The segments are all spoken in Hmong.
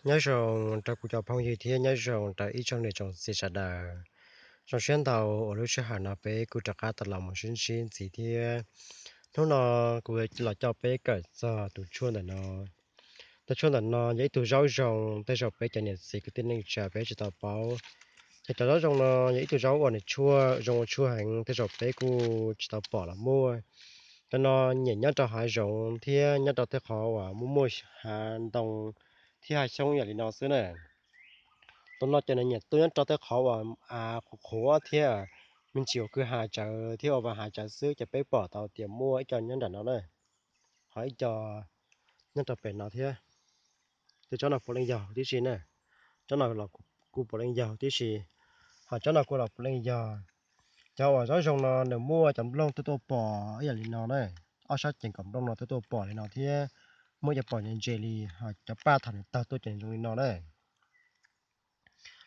Nyob zoo rau kuv cov phooj ywg thiab nyob zoo rau ib tsoom niam tsoom txiv sawv daws. Zoo siab ntau uas lub sij hawm no peb kuj rov qab tau los mus sib ntsib ntxiv thiab. Hnub no kuv los coj peb kawm txog tus tshuaj ntawm no. Tus tshuaj ntawm no yog ib tug zaub zoo, tej zaum peb cov niam txiv kwv tij neej tsa peb tsis tau paub. Ces cov zaub zoo no yog ib tug zaub uas nws tshuaj zoo ua tshuaj heev, tej zaum peb kuj tsis tau pom los muaj. Cov no nyiam nyob rau hav zoov thiab nyob rau tej qhov uas muaj muaj hav ntoo thiab hav xyoob yam li no xwb na. Tus no ces nws nyiam tuaj nyob rau tej qhov uas av qhuav qhuav thiab me ntsis uas kwj ha tsawv thiab uas vaj hav tsawv xwb, ces peb pom tau tias muaj ib co nyob nram no na, ho ib co nyob rau pem no thiab. Tus tsob no puav leej yog tib si na, tsob no los kuj puav leej yog tib si, ho tsob no kuj los puav leej yog. Cov uas zaub zoo no nws muaj cov nplooj tuaj tuaj pom ib yam li no na, ob sab ceev kom nplooj no tuaj tuaj pom li no thiab, muaj cov pom ntse ntse li, ho cov paj thaum nws tawg tuaj ces nws zoo li no na.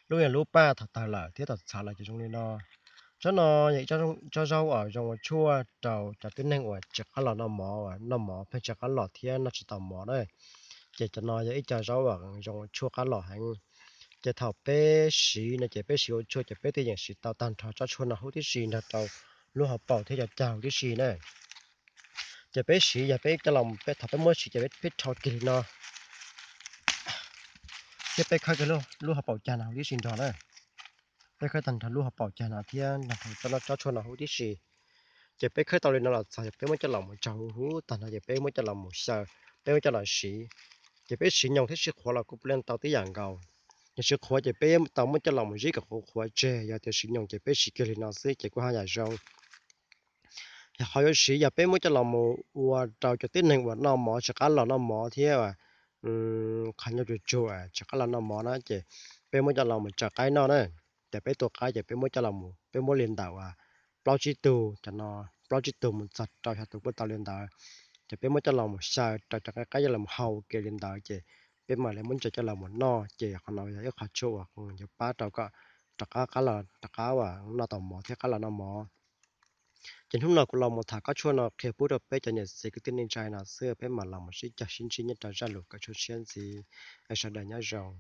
Lub yog lub paj thaum tawg lawm thiab thaum txhav lawm ces zoo li no. Tsob no yog ib tsob zaub uas zoo ua tshuaj rau cov tib neeg uas tsis qab los noj mov, noj mov pheej tsis qab los thiab noj tsis tau mov na. Ces cov no yog ib co zaub uas zoo ua tshuaj qab los heev. Ces thaum peb siv no ces peb siv ua tshuaj ces peb twb yeej siv tau tag nrho tsob tshuaj no huv tib si nrog rau lub hauv paus thiab cov cag huv tib si na. Ces peb siv yog peb coj los, thaum peb muab siv ces peb rhau kiag li no, thiab peb khawb kiag lub hauv paus cag no huv tib si nrog na. Peb khawb tag nrho lub hauv paus cag no thiab nrog rau tsob tshuaj no huv tib si. Ces peb khawb tau li no los txog yog peb muab coj los mus tsaug huv huv tag nrho ces peb muab coj los mus xyaw, peb muab coj los siv. Ces peb siv nyoos thiab siv qhuav los kuj puav leej tau tib yam nkaus. Yog siv qhuav ces peb tau muab coj los mus zib kom qhuav qhuav tseg, yog tias siv nyoos ces peb siv kiag li no xwb ces kuj haj yam zoo. Yog qhov yuav siv yog peb muab coj los mus ua rau cov tib neeg uas noj mov tsis qab los noj mov thiab qhov ncauj tsuag tsuag tsis qab los noj mov na ces peb muab coj los mus tsaws qaib noj na. Ces peb tua qaib ces peb muab coj los mus, peb muab li ntawm uas plaub tsib tug, cov no plaub tsib tug mus txog rau xya tus kuj tau li ntawd. Ces peb muab coj los mus xyaw rau cov qaib, qaib coj los mus hau kiag li ntawd ces peb mam li muab ntsaws coj los mus noj. Ces qhov no yog ib qhov tshuaj uas yuav pab rau kom rov qab qab los, rov qab uas noj tau mov thiab qab los noj mov. Ces hnub no kuv los mus tham kob tshuaj no qhia pub rau peb cov niam txiv kwv tij neej tsa no xwb, peb mam los mus sib caug sib ntsib nyob rau zaj lus kawm tshuaj tshiab ntxiv. Sawv daws nyob zoo.